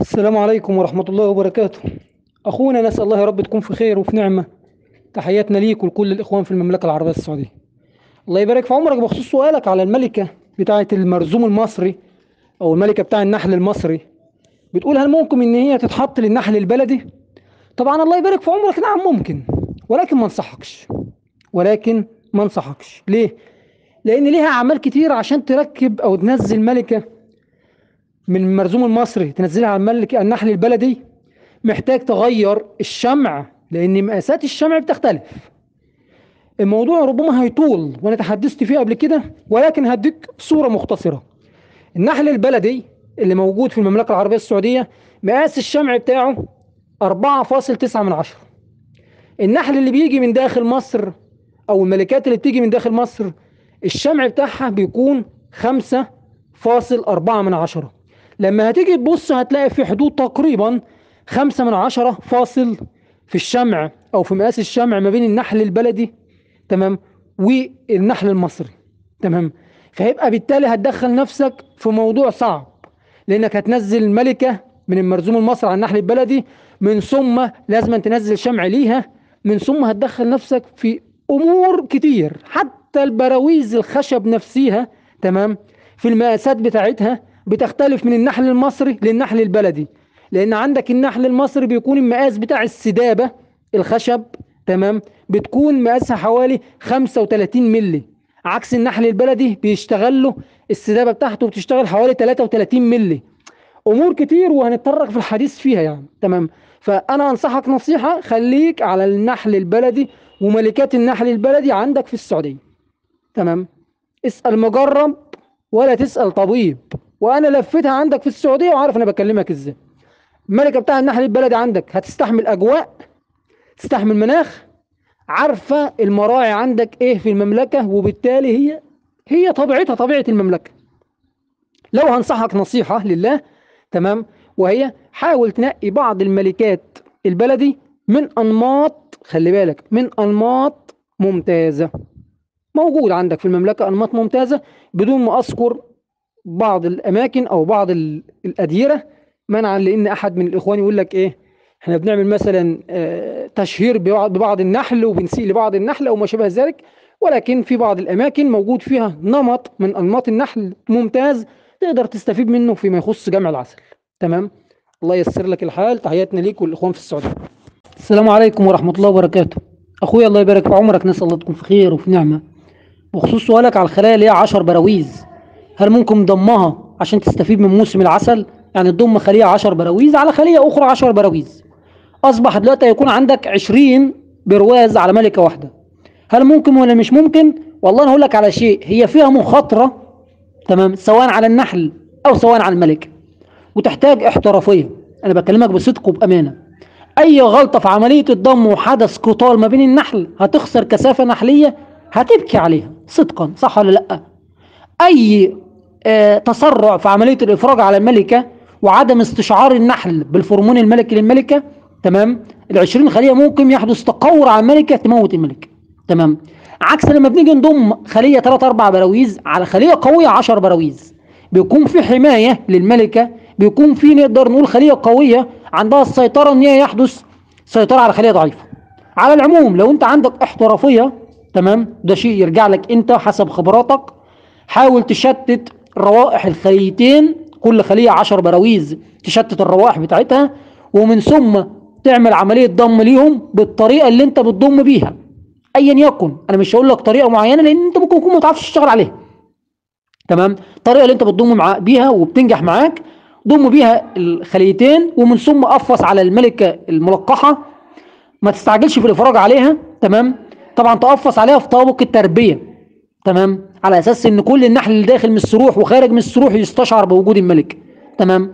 السلام عليكم ورحمة الله وبركاته. أخونا نسأل الله يا رب تكون في خير وفي نعمة. تحياتنا ليك ولكل الإخوان في المملكة العربية السعودية. الله يبارك في عمرك. بخصوص سؤالك على الملكة بتاعة المرزوم المصري أو الملكة بتاع النحل المصري، بتقول هل ممكن إن هي تتحط للنحل البلدي؟ طبعا الله يبارك في عمرك، نعم ممكن، ولكن ما انصحكش. ولكن ما انصحكش. ليه؟ لأن ليها أعمال كتير عشان تركب أو تنزل ملكة من المرزوم المصري تنزلها على الملك النحل البلدي، محتاج تغير الشمع لأن مقاسات الشمع بتختلف. الموضوع ربما هيطول وأنا تحدثت فيه قبل كده، ولكن هديك صورة مختصرة. النحل البلدي اللي موجود في المملكة العربية السعودية مقاس الشمع بتاعه 4.9 من 10. النحل اللي بيجي من داخل مصر أو الملكات اللي بتيجي من داخل مصر الشمع بتاعها بيكون 5.4 من 10. لما هتيجي تبص هتلاقي في حدود تقريبا 5 من 10 فاصل في الشمع أو في مقاس الشمع ما بين النحل البلدي، تمام، والنحل المصري، تمام. فهيبقى بالتالي هتدخل نفسك في موضوع صعب، لأنك هتنزل ملكة من المرزوم المصري على النحل البلدي، من ثم لازم تنزل شمع ليها، من ثم هتدخل نفسك في أمور كتير. حتى البراويز الخشب نفسيها، تمام، في المقاسات بتاعتها بتختلف من النحل المصري للنحل البلدي، لأن عندك النحل المصري بيكون المقاس بتاع السدابة الخشب، تمام، بتكون مقاسها حوالي 35 ملي، عكس النحل البلدي بيشتغل له السدابة بتاعته بتشتغل حوالي 33 ملي. أمور كتير وهنتطرق في الحديث فيها يعني، تمام. فأنا أنصحك نصيحة، خليك على النحل البلدي وملكات النحل البلدي عندك في السعودية، تمام. اسأل مجرب ولا تسأل طبيب، وأنا لفتها عندك في السعودية وعارف أنا بكلمك إزاي. الملكة بتاع النحل البلدي عندك هتستحمل أجواء، تستحمل مناخ، عارفة المراعي عندك إيه في المملكة، وبالتالي هي طبيعتها طبيعة المملكة. لو هنصحك نصيحة لله، تمام، وهي حاول تنقي بعض الملكات البلدي من أنماط، خلي بالك، من أنماط ممتازة. موجود عندك في المملكة أنماط ممتازة، بدون ما أذكر بعض الأماكن أو بعض الأديرة، منعا لأن أحد من الإخوان يقول لك إيه، إحنا بنعمل مثلا تشهير ببعض النحل وبنسيء لبعض النحل أو ما شابه ذلك، ولكن في بعض الأماكن موجود فيها نمط من أنماط النحل ممتاز تقدر تستفيد منه فيما يخص جمع العسل، تمام. الله ييسر لك الحال. تحياتنا ليك والإخوان في السعودية. السلام عليكم ورحمة الله وبركاته. أخويا الله يبارك في عمرك، نسأل الله تكون في خير وفي نعمة. بخصوص سؤالك على الخلايا اللي هي 10 براويز، هل ممكن ضمها عشان تستفيد من موسم العسل؟ يعني تضم خلية 10 براويز على خلية أخرى 10 براويز، أصبح دلوقتي هيكون عندك 20 برواز على ملكة واحدة. هل ممكن ولا مش ممكن؟ والله أنا هقول لك على شيء، هي فيها مخاطرة، تمام، سواء على النحل أو سواء على الملكة، وتحتاج احترافية. أنا بكلمك بصدق وبأمانة، أي غلطة في عملية الضم وحدث قتال ما بين النحل هتخسر كثافة نحلية هتبكي عليها صدقا، صح ولا لأ؟ أي تسرع في عملية الإفراج على الملكة وعدم استشعار النحل بالفرمون الملكي للملكة، تمام، ال20 خلية ممكن يحدث تقور على الملكة تموت الملكة، تمام. عكس لما بنيجي نضم خلية 3-4 براويز على خلية قوية 10 براويز، بيكون في حماية للملكة، بيكون في نقدر نقول خلية قوية عندها السيطرة ان هي يحدث سيطرة على خلية ضعيفة. على العموم لو انت عندك احترافية، تمام، ده شيء يرجع لك انت حسب خبراتك. حاول تشتت روائح الخليتين، كل خلية 10 براويز تشتت الروائح بتاعتها، ومن ثم تعمل عملية ضم ليهم بالطريقة اللي انت بتضم بيها ايا يكن. انا مش هقول لك طريقة معينة لان انت ممكن تكون ما تعرفش تشتغل عليها، تمام. الطريقة اللي انت بتضم بيها وبتنجح معاك، ضم بيها الخليتين، ومن ثم قفص على الملكة الملقحة، ما تستعجلش في الافراج عليها، تمام. طبعا تقفص عليها في طابق التربية، تمام، على اساس ان كل النحل اللي داخل من السروح وخارج من السروح يستشعر بوجود الملك، تمام.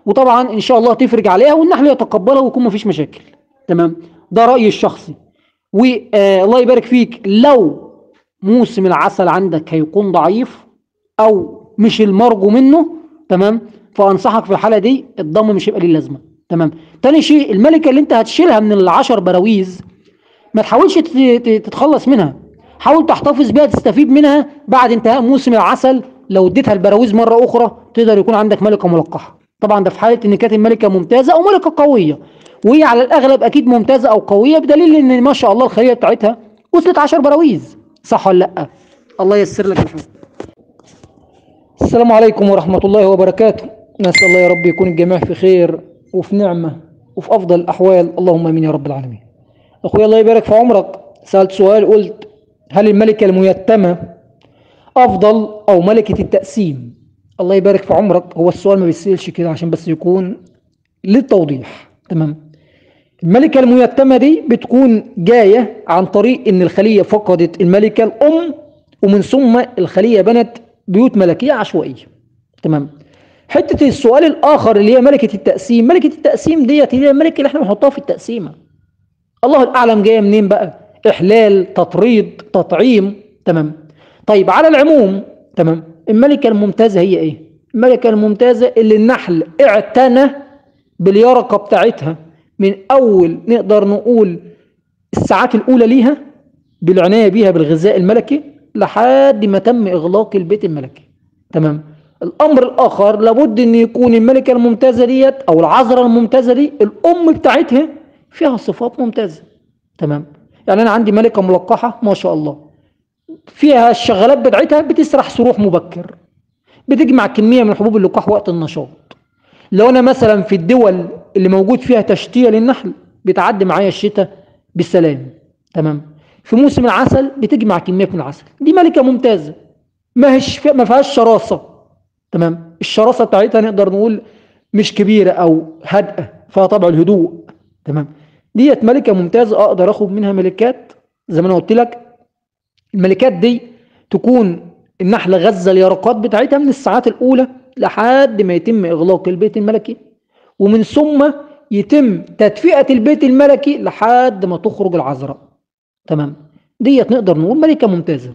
وطبعا ان شاء الله تفرج عليها والنحل يتقبلها ويكون مفيش مشاكل، تمام. ده رأيي الشخصي، والله يبارك فيك. لو موسم العسل عندك هيكون ضعيف او مش المرجو منه، تمام، فانصحك في الحالة دي الضم مش هيبقى ليه لازمة، تمام. تاني شيء، الملكة اللي انت هتشيلها من ال10 براويز ما تحاولش تتخلص منها، حاول تحتفظ بيها تستفيد منها بعد انتهاء موسم العسل. لو اديتها البراويز مرة أخرى تقدر يكون عندك ملكة ملقحة. طبعا ده في حاله ان كانت الملكة ممتازة او ملكه قوية، وهي على الاغلب اكيد ممتازة او قوية، بدليل ان ما شاء الله الخلية بتاعتها وصلت 10 براويز، صح ولا لا؟ الله ييسر لك الحال. السلام عليكم ورحمة الله وبركاته. نسال الله يا رب يكون الجميع في خير وفي نعمه وفي افضل الاحوال، اللهم امين يا رب العالمين. اخويا الله يبارك في عمرك، سالت سؤال قلت هل الملكة الميتمه افضل او ملكه التقسيم؟ الله يبارك في عمرك، هو السؤال ما بيسألش كده عشان بس يكون للتوضيح، تمام؟ الملكة الميتمة دي بتكون جاية عن طريق ان الخلية فقدت الملكة الام، ومن ثم الخلية بنت بيوت ملكية عشوائية، تمام؟ حتة السؤال الاخر اللي هي ملكة التقسيم، ملكة التقسيم ديت هي الملكة اللي احنا بنحطها في التقسيمة، الله اعلم جاية منين بقى، احلال، تطريد، تطعيم، تمام؟ طيب على العموم، تمام، الملكة الممتازة هي ايه؟ الملكة الممتازة اللي النحل اعتنى باليرقة بتاعتها من اول نقدر نقول الساعات الاولى ليها، بالعناية بيها بالغذاء الملكي لحد ما تم اغلاق البيت الملكي، تمام؟ الامر الاخر لابد ان يكون الملكة الممتازة ديت او العذراء الممتازة دي الام بتاعتها فيها صفات ممتازة، تمام؟ يعني انا عندي ملكة ملقحة ما شاء الله فيها الشغالات بتاعتها بتسرح سروح مبكر، بتجمع كمية من حبوب اللقاح وقت النشاط. لو انا مثلا في الدول اللي موجود فيها تشتية للنحل بتعدي معايا الشتاء بالسلام، تمام؟ في موسم العسل بتجمع كمية من العسل، دي ملكة ممتازة ما فيهاش شراسة، تمام؟ الشراسة بتاعتها نقدر نقول مش كبيرة او هادئة، فيها طبع الهدوء، تمام؟ ديت ملكة ممتازة اقدر اخد منها ملكات زي ما انا قلت لك. الملكات دي تكون النحلة غزة اليرقات بتاعتها من الساعات الأولى لحد ما يتم إغلاق البيت الملكي، ومن ثم يتم تدفئة البيت الملكي لحد ما تخرج العذراء، تمام؟ ديت نقدر نقول ملكة ممتازة،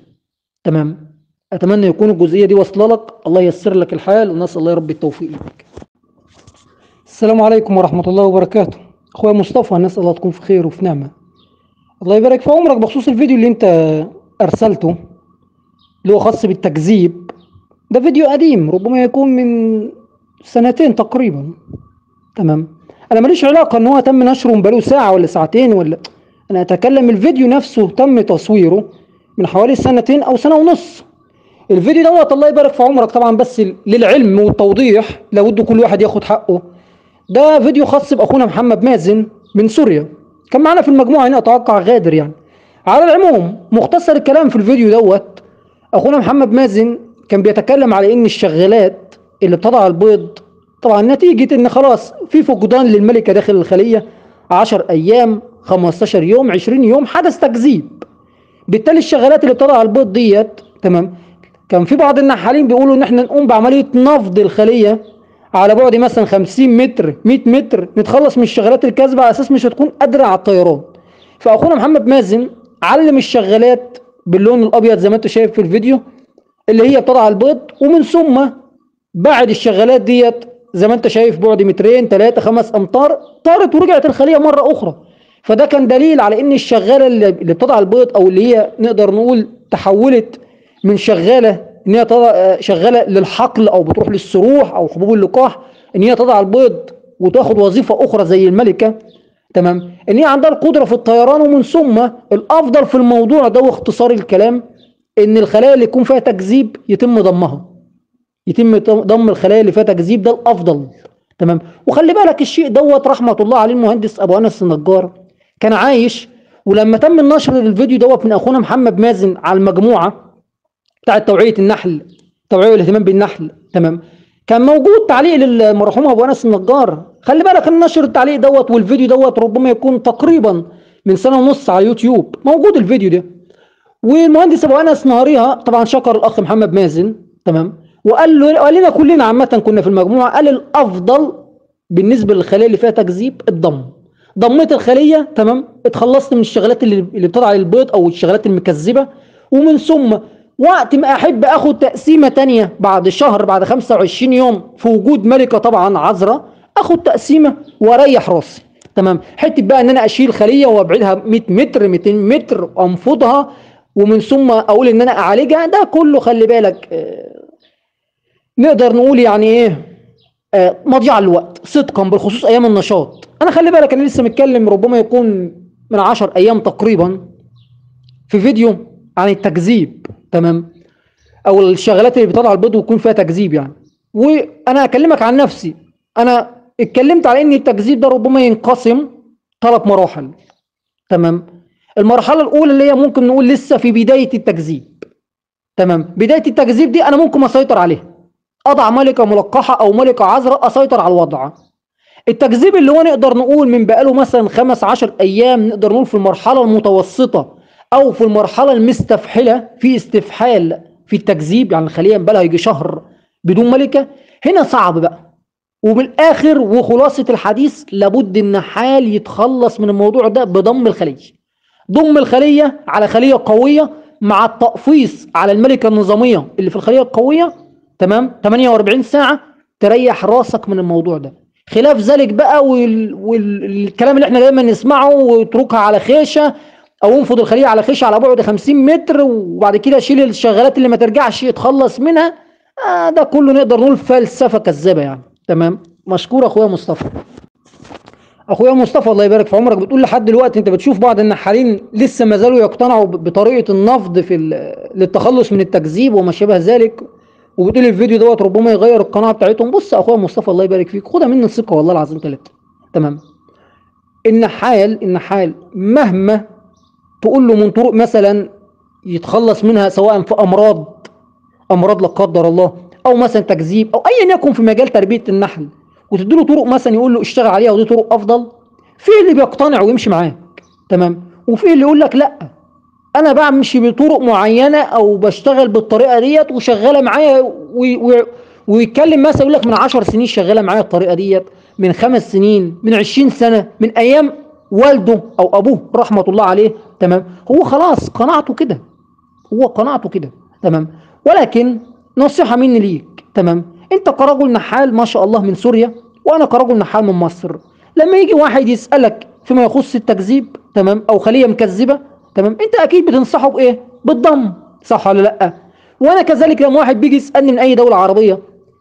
تمام؟ أتمنى يكون الجزئية دي واصلة لك، الله ييسر لك الحال، ونسأل الله يا رب التوفيق لك. السلام عليكم ورحمة الله وبركاته. أخويا مصطفى، نسأل الله تكون في خير وفي نعمة. الله يبارك في عمرك. بخصوص الفيديو اللي أنت ارسلته اللي هو خاص بالتكذيب، ده فيديو قديم ربما يكون من سنتين تقريبا، تمام؟ انا ماليش علاقة ان هو تم نشره بقاله ساعة ولا ساعتين، ولا انا اتكلم الفيديو نفسه تم تصويره من حوالي سنتين او سنة ونص. الفيديو دوت الله يبارك في عمرك، طبعا بس للعلم والتوضيح لابد كل واحد ياخد حقه. ده فيديو خاص باخونا محمد مازن من سوريا، كان معانا في المجموعة هنا، اتوقع غادر يعني. على العموم مختصر الكلام في الفيديو دوت، اخونا محمد مازن كان بيتكلم على ان الشغالات اللي بتضع البيض طبعا نتيجة ان خلاص في فقدان للملكة داخل الخلية 10 ايام 15 يوم 20 يوم حدث تكذيب، بالتالي الشغالات اللي بتضع البيض ديت، تمام، كان في بعض النحالين بيقولوا ان احنا نقوم بعملية نفض الخلية على بعد مثلا 50 متر 100 متر، نتخلص من الشغالات الكاذبة على اساس مش هتكون قادرة على الطيران. فاخونا محمد مازن علم الشغالات باللون الابيض زي ما انت شايف في الفيديو اللي هي بتضع البيض، ومن ثم بعد الشغالات ديت زي ما انت شايف بعد 2 3 5 امتار طارت ورجعت الخلية مرة اخرى. فده كان دليل على ان الشغاله اللي بتضع البيض او اللي هي نقدر نقول تحولت من شغالة ان هي تضع شغالة للحقل او بتروح للسروح او حبوب اللقاح، ان هي تضع البيض وتاخد وظيفة اخرى زي الملكة، تمام، ان هي عندها القدرة في الطيران. ومن ثم الافضل في الموضوع ده واختصار الكلام ان الخلايا اللي يكون فيها تكذيب يتم ضمها، يتم ضم الخلايا اللي فيها تكذيب، ده الافضل، تمام. وخلي بالك الشيء دوت رحمه الله عليه المهندس ابو انس النجار كان عايش، ولما تم النشر للفيديو دوت من اخونا محمد مازن على المجموعة بتاعه توعيه النحل، توعيه والاهتمام بالنحل، تمام، كان موجود تعليق للمرحوم ابو انس النجار. خلي بالك النشر التعليق دوت والفيديو دوت ربما يكون تقريبا من 1.5 سنة على اليوتيوب موجود الفيديو ده. والمهندس ابو انس نهاريها طبعا شكر الاخ محمد مازن، تمام، وقال له، قال لنا كلنا عامة كنا في المجموعة، قال الافضل بالنسبة للخليه اللي فيها تكذيب الضم. ضميت الخلية، تمام، اتخلصت من الشغلات اللي بتضع البيض او الشغلات المكذبة، ومن ثم وقت ما احب اخد تقسيمه ثانية بعد شهر بعد 25 يوم في وجود ملكه طبعا عذراء، اخد تقسيمه واريح راسي، تمام. حتة بقى ان انا اشيل خليه وابعدها 100 متر 200 متر وانفضها ومن ثم اقول ان انا اعالجها، ده كله خلي بالك نقدر نقول يعني ايه، مضيعة للوقت صدقا، بالخصوص ايام النشاط. انا خلي بالك انا لسه متكلم ربما يكون من 10 ايام تقريبا في فيديو عن التكذيب، تمام، او الشغلات اللي بتطلع البيض ويكون فيها تكذيب يعني. وانا اكلمك عن نفسي، انا اتكلمت على ان التكذيب ده ربما ينقسم 3 مراحل، تمام. المرحلة الاولى اللي هي ممكن نقول لسه في بداية التكذيب، تمام. بداية التكذيب دي انا ممكن اسيطر عليها، اضع ملكه ملقحة او ملكه عذراء، اسيطر على الوضع. التكذيب اللي هو نقدر نقول من بقاله مثلا 15 ايام، نقدر نقول في المرحلة المتوسطة او في المرحلة المستفحله، في استفحال في التكذيب، يعني الخلية بقالها يجي شهر بدون ملكه، هنا صعب بقى. وبالاخر وخلاصة الحديث، لابد النحال يتخلص من الموضوع ده بضم الخلية، ضم الخلية على خليه قوية مع التقفيص على الملكة النظامية اللي في الخلية القوية، تمام، 48 ساعة تريح راسك من الموضوع ده. خلاف ذلك بقى والكلام اللي احنا دايما نسمعه، واتركها على خيشه او انفض الخلية على خيشه على بعد 50 متر وبعد كده شيل الشغالات اللي ما ترجعش اتخلص منها، ده كله نقدر نقول فلسفة كذابه يعني، تمام. مشكور اخويا مصطفى. اخويا مصطفى الله يبارك في عمرك، بتقول لحد دلوقتي انت بتشوف بعض النحالين لسه ما زالوا يقتنعوا بطريقة النفض في للتخلص من التكذيب وما شابه ذلك، وبتقول الفيديو دوت ربما يغير القناعة بتاعتهم. بص يا اخويا مصطفى الله يبارك فيك، خدها مني الثقة والله العظيم 3، تمام. النحال مهما تقول له من طرق مثلا يتخلص منها، سواء في امراض لا قدر الله، او مثلا تكذيب، او ايا يكن في مجال تربيه النحل، وتدي له طرق مثلا يقول له اشتغل عليها ودي طرق افضل، في اللي بيقتنع ويمشي معاك، تمام، وفي اللي يقول لك لا انا بمشي بطرق معينة او بشتغل بالطريقة ديت وشغالة معايا، ويتكلم مثلا يقول لك من 10 سنين شغالة معايا الطريقة ديت، من 5 سنين، من 20 سنة، من ايام والده او ابوه رحمه الله عليه، تمام. هو خلاص قناعته كده، هو قناعته كده، تمام. ولكن نصيحة مني ليك، تمام، انت كرجل نحال ما شاء الله من سوريا، وانا كرجل نحال من مصر، لما يجي واحد يسالك فيما يخص التكذيب، تمام، او خليه مكذبه، تمام، انت اكيد بتنصحه بايه؟ بالضم، صح ولا لا؟ وانا كذلك لما واحد بيجي يسالني من اي دولة عربية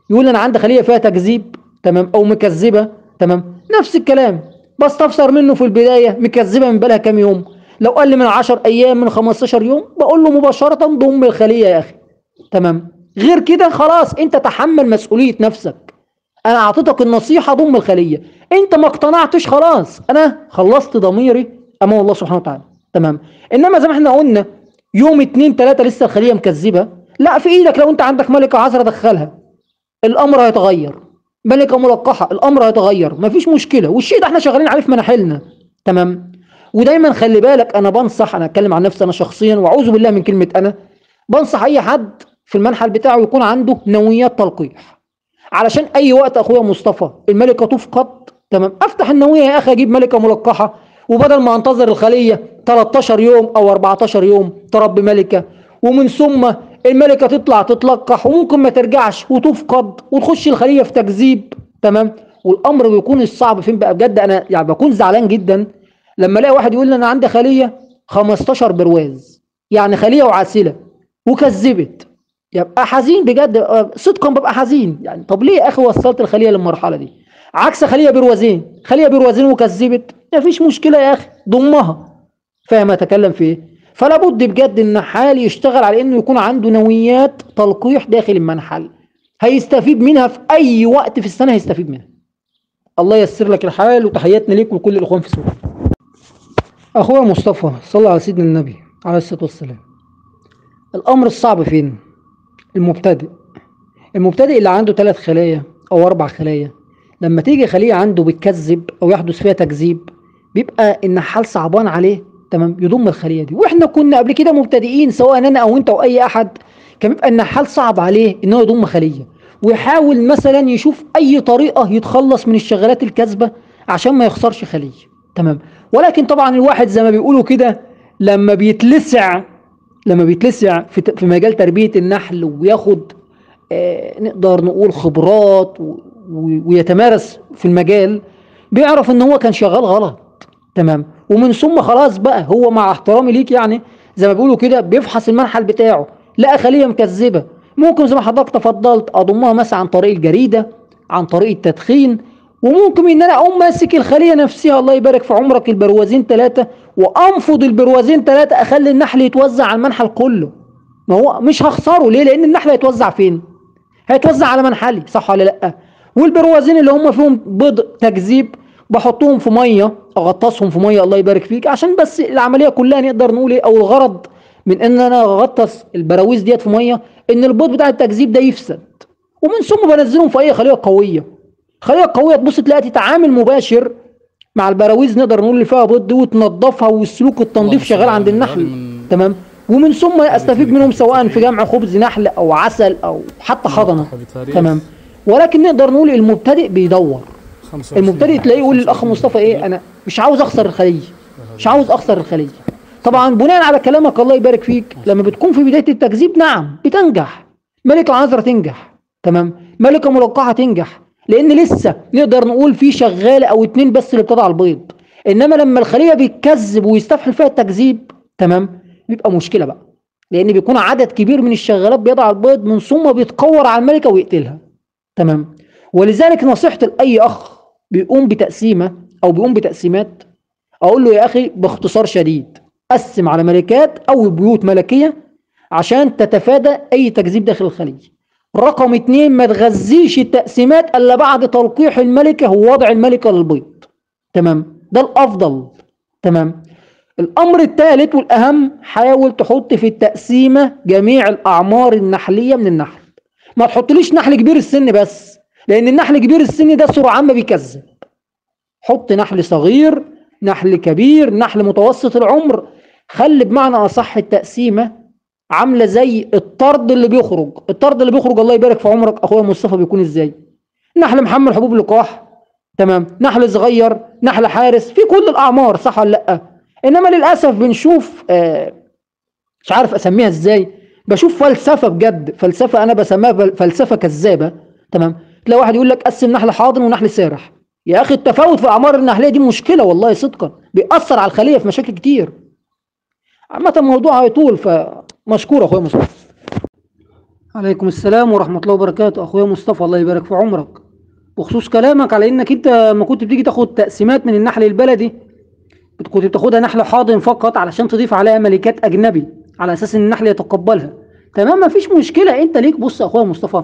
يقول انا عندي خليه فيها تكذيب، تمام، او مكذبه، تمام، نفس الكلام، بستفسر منه في البداية مكذبه من بالها كام يوم، لو قال لي من 10 ايام، من 15 يوم، بقول له مباشرة ضم الخلية يا اخي، تمام. غير كده خلاص انت تحمل مسؤولية نفسك، انا اعطيتك النصيحة ضم الخلية، انت ما اقتنعتش خلاص، انا خلصت ضميري امام الله سبحانه وتعالى، تمام. انما زي ما احنا قلنا يوم 2 3 لسه الخلية مكذبه، لا، في ايدك لو انت عندك ملكه عذراء دخلها، الامر هيتغير، ملكه ملقحة الامر هيتغير، مفيش مشكلة، والشيء ده احنا شغالين عليه في مناحلنا، تمام. ودايما خلي بالك، انا بنصح، انا اتكلم عن نفسي انا شخصيا واعوذ بالله من كلمة انا، بنصح اي حد في المنحل بتاعه يكون عنده نويات تلقيح، علشان اي وقت اخويا مصطفى الملكة تفقد، تمام، افتح النويه يا اخي اجيب ملكه ملقحة، وبدل ما انتظر الخلية 13 يوم او 14 يوم تربي ملكه، ومن ثم الملكة تطلع تتلقح وممكن ما ترجعش وتفقد وتخش الخلية في تكذيب، تمام. والامر بيكون الصعب فين بقى بجد؟ انا يعني بكون زعلان جدا لما الاقي واحد يقول لي انا عندي خليه 15 برواز، يعني خليه وعسله وكذبت، يبقى حزين بجد، صدقا ببقى حزين يعني. طب ليه يا اخي وصلت الخلية للمرحلة دي؟ عكس خليه بروازين، خليه بروازين وكذبت، مفيش مشكلة يا اخي ضمها. فاهم اتكلم في ايه؟ فلا بد بجد النحال يشتغل على انه يكون عنده نويات تلقيح داخل المنحل، هيستفيد منها في اي وقت في السنة، هيستفيد منها. الله ييسر لك الحال، وتحياتنا ليك ولكل الاخوان في سوريا. اخويا مصطفى صلى على سيدنا النبي عليه الصلاة والسلام. الامر الصعب فين؟ المبتدئ. المبتدئ اللي عنده 3 خلايا او 4 خلايا، لما تيجي خليه عنده بتكذب او يحدث فيها تكذيب، بيبقى النحال صعبان عليه، تمام، يضم الخلية دي. واحنا كنا قبل كده مبتدئين، سواء انا او انت او اي احد، كان بيبقى النحال صعب عليه ان هو يضم خليه، ويحاول مثلا يشوف اي طريقه يتخلص من الشغلات الكاذبة عشان ما يخسرش خليه، تمام. ولكن طبعا الواحد زي ما بيقولوا كده لما بيتلسع، في مجال تربيه النحل وياخد نقدر نقول خبرات ويتمارس في المجال، بيعرف ان هو كان شغال غلط، تمام. ومن ثم خلاص بقى هو مع احترامي ليك يعني زي ما بيقولوا كده بيفحص المنحل بتاعه، لقى خليه مكذبه، ممكن زي ما حضرتك تفضلت اضمها مثلا عن طريق الجريدة، عن طريق التدخين، وممكن ان انا اقوم ماسك الخلية نفسها الله يبارك في عمرك البروازين 3، وانفض البروازين 3، اخلي النحل يتوزع على المنحل كله. ما هو مش هخسره ليه؟ لان النحل هيتوزع فين؟ هيتوزع على منحلي، صح ولا لا؟ والبروازين اللي هم فيهم بيض تكذيب بحطهم في مية، اغطسهم في مية الله يبارك فيك، عشان بس العملية كلها نقدر نقول ايه، او الغرض من ان انا اغطس البراويز ديت في مية ان البيض بتاع التكذيب ده يفسد، ومن ثم بنزلهم في اي خليه قوية. خليه قوية تبص تلاقي تتعامل مباشر مع البراويز نقدر نقول اللي فيها بيض دي، وتنظفها، والسلوك التنظيف شغال عند النحل، تمام. ومن ثم استفيد منهم سواء في جمع خبز نحل او عسل او حتى حضنه، تمام. ولكن نقدر نقول المبتدئ بيدور، المبتدئ تلاقيه يقول للاخ مصطفى ايه، انا مش عاوز اخسر الخلية، مش عاوز اخسر الخلية. طبعا بناء على كلامك الله يبارك فيك، لما بتكون في بداية التكذيب نعم بتنجح، ملكه عذراء تنجح، تمام، ملكه ملقحة تنجح، لان لسه نقدر نقول في شغالة او 2 بس اللي بتضع البيض. انما لما الخلية بيتكذب ويستفحل فيها التكذيب، تمام، بيبقى مشكلة بقى، لان بيكون عدد كبير من الشغالات بيضع البيض، من ثم بيتقور على الملكة ويقتلها، تمام. ولذلك نصيحتي لاي اخ بيقوم بتقسيمه او بيقوم بتقسيمات، اقول له يا اخي باختصار شديد، قسم على ملكات او بيوت ملكية عشان تتفادى اي تكذيب داخل الخلية. رقم 2، ما تغذيش التقسيمات الا بعد تلقيح الملكة ووضع الملكة للبيض، تمام، ده الافضل، تمام. الامر الثالث والاهم، حاول تحط في التقسيمه جميع الاعمار النحليه من النحل، ما تحطليش نحل كبير السن بس، لان النحل كبير السن ده سرعان ما بيكذب. حط نحل صغير، نحل كبير، نحل متوسط العمر. خلي بمعنى اصح التقسيمه عامله زي الطرد اللي بيخرج، الطرد اللي بيخرج الله يبارك في عمرك اخويا مصطفى بيكون ازاي؟ نحل محمل حبوب لقاح، تمام، نحل صغير، نحل حارس، في كل الاعمار، صح ولا لا؟ انما للاسف بنشوف مش عارف اسميها ازاي، بشوف فلسفة بجد، فلسفة انا بسميها فلسفة كذابه، تمام. تلاقي واحد يقول لك قسم نحل حاضن ونحل سارح. يا اخي التفاوت في اعمار النحليه دي مشكلة والله صدقا، بيأثر على الخلية في مشاكل كتير. عامة الموضوع هيطول، فمشكور اخويا مصطفى. عليكم السلام ورحمة الله وبركاته اخويا مصطفى، الله يبارك في عمرك. بخصوص كلامك على انك انت ما كنت بتيجي تاخد تقسيمات من النحل البلدي، كنت بتاخدها نحل حاضن فقط علشان تضيف عليها ملكات اجنبي على اساس ان النحل يتقبلها، تمام، مفيش مشكلة. انت ليك، بص يا اخويا مصطفى،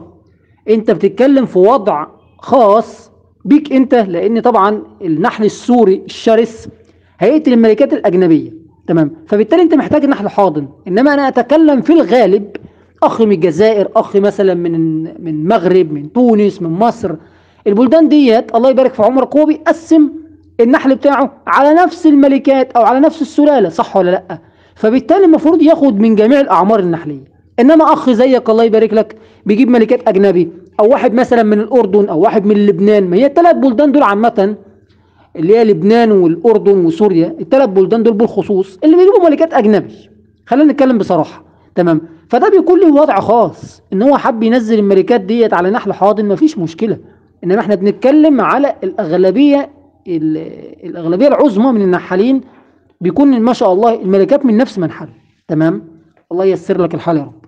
انت بتتكلم في وضع خاص بيك انت، لان طبعا النحل السوري الشرس هيقتل الملكات الاجنبية، تمام، فبالتالي انت محتاج نحل حاضن. انما انا اتكلم في الغالب اخ من الجزائر، اخ مثلا من المغرب، من تونس، من مصر، البلدان ديت الله يبارك في عمرك هو بيقسم النحل بتاعه على نفس الملكات او على نفس السلالة، صح ولا لا؟ فبالتالي المفروض ياخد من جميع الاعمار النحليه. انما اخ زيك الله يبارك لك بيجيب ملكات اجنبي، او واحد مثلا من الاردن، او واحد من لبنان، ما هي الثلاث بلدان دول عامة اللي هي لبنان والاردن وسوريا، الثلاث بلدان دول بالخصوص اللي بيجيبوا ملكات اجنبي، خلينا نتكلم بصراحة، تمام. فده بيكون له وضع خاص ان هو حب ينزل الملكات ديت على نحل حاضن، مفيش مشكلة. انما احنا بنتكلم على الاغلبية، الاغلبية العظمى من النحالين بيكون ما شاء الله الملكات من نفس منحل، تمام. الله ييسر لك الحال يا رب.